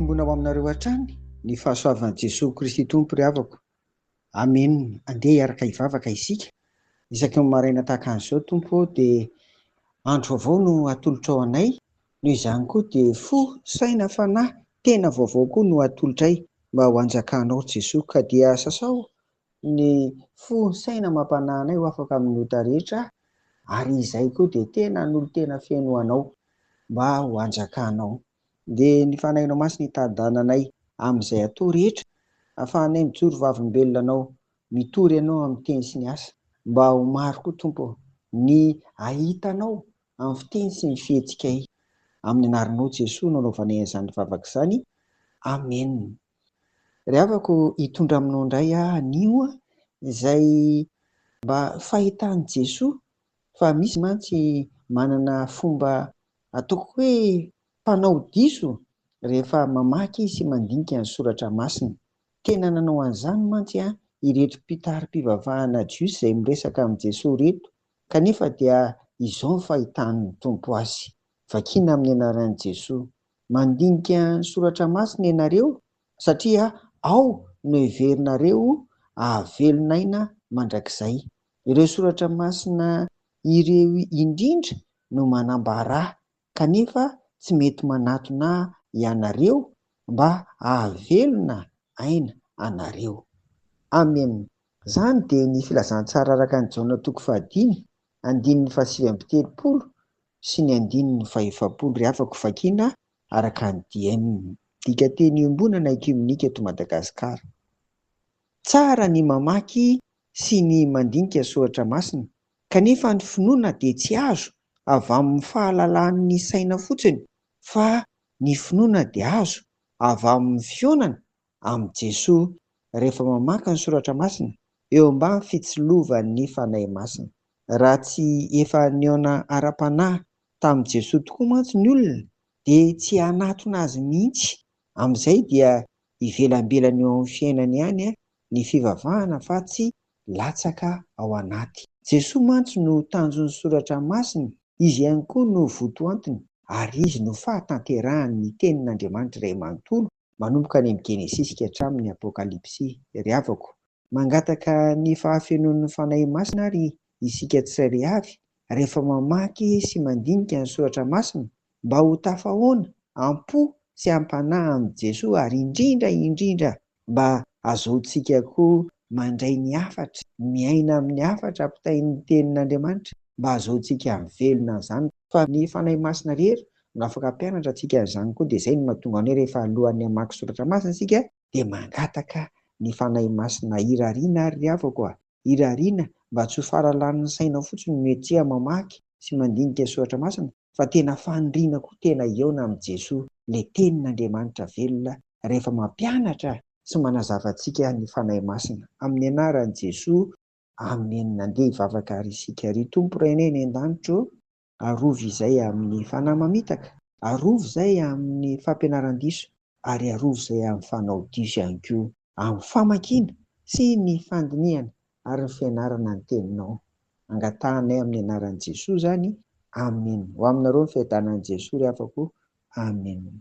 Ampitomboina ho aminareo hatrany ny fahasoavan'i Jesoa Kristy Tompo ry havako. Amen. Andeha hiaraka hivavaka isika. Isaky ny maraina tahaka an'izao Tompo ô dia andro vaovao no atolotrao anay, noho izany koa dia fo, saina, fanahy, tena vaovao koa no atolotray mba ho anjakanao ry Jesoa ka dia sasao ny fo, saina amam-panahy anay ho afaka amin'ny ota rehetra ary izay koa dia tena hanolo-tena feno ho anao mba ho anjakanao. Dia ny Fanahinao Masina hitari-dalana anay amin'izay atao rehetra, ahafahanay mijoro vavolombelona Anao, mitory Anao amin'ny teny sy ny asa, mba ho maro koa Tompo ô, ny hahita Anao amin'ny fiteny sy ny fihetsikay. Amin'ny anaranao Jesoa no anaovanay an'izany vavaka izany. Amen. Ry havako, hitondra aminao indray aho anio izay mba fahitan'i Jesoa fa misy mantsy manana fomba ataoko hoe mpanao diso rehefa mamaky sy mandinika ny soratra masina. Tena nanao an'izany mantsy ireto mpitari-pivavahana jiosy izay miresaka amin'i Jesoa ireto, kanefa dia izao ny fahitan'ny Tompo azy. Vakiana amin'ny anaran'i Jesoa. Mandinika ny soratra masina ianareo satria ao no heverinareo hahavelon'aina mandrakizay. Ireo soratra masina ireo indrindra no manambara ahy, kanefa tsy mety manatona ahy ianareo mba hahavelona aina anareo. Amen. Izany dia ny filazantsara araka an'i Jaona toko fahadimy, andininy fahasivy amby telopolo sy ny andininy fahefapolo ry havako vakiana araka ny diem, dikanteny iombonana ekiomenika eto Madagasikara. Tsara ny mamaky sy ny mandinika soratra masina, kanefa ny finoana dia tsy azo avy amin'ny fahalalan'ny saina fotsiny fa ny finoana dia azo avy amin'ny fihaonana amin'i Jesoa rehefa mamaky ny soratra masina eo ambany fitsilovan'ny Fanahy Masina. Raha tsy efa nihaona ara-panahy tamin'i Jesoa tokoa mantsy ny olona dia tsy hanatona Azy mihitsy, amin'izay dia ivelambelany eo amin'ny fiainany ihany ny fivavahana fa tsy latsaka ao anaty. Jesoa mantsy no tanjon'ny soratra masina, Izy ihany koa no votoantiny ary Izy no fahatanterahany ny tenin'Andriamanitra iray manontolo manomboka any amin'ny Genesisy ka hatramin'ny Apokalypsy. Ry havako, mangataka ny fahafenoan'ny Fanahy Masina ary isika tsirairay avy rehefa mamaky sy mandinika ny soratra masina mba ho tafahoana am-po sy am-panahy amin'i Jesoa ary indrindra indrindra mba hazoantsika koa mandray ny hafatra, miaina amin'ny hafatra ampitain'ny Tenin'Andriamanitra mba hazoantsika mivelona an'izany fa ny Fanahy Masina irery no afaka hampianatra antsika an'izany koa dia izay no mahatonga anay rehefa alohan'ny hamaky soratra masina isika dia mangataka ny Fanahy Masina irariana ary ry havako a! irariana mba tsy ho faralanin'ny saina fotsiny no hetseha mamaky sy mandinika soratra masina fa tena faniriana koa tena hihaona amin'i Jesoa ilay tenin'Andriamanitra velona rehefa mampianatra sy manazava antsika ny Fanahy Masina amin'ny anaran'i Jesoa Amen Andeha hivavaka ary isika Ry Tompo Rainay any an-danitra ô Arovy izay amin'ny fanahy mamitaka, arovy izay amin'ny fampianaran-diso, ary arovy izay amin'ny fanao diso ihany koa, amin'ny famakiana sy ny fandinihana ary ny fianarana ny Teninao. Angatahanay amin'ny anaran'i Jesoa izany. Amena. Ho aminareo ny fiadanan'i Jesoa ry havako. Amena.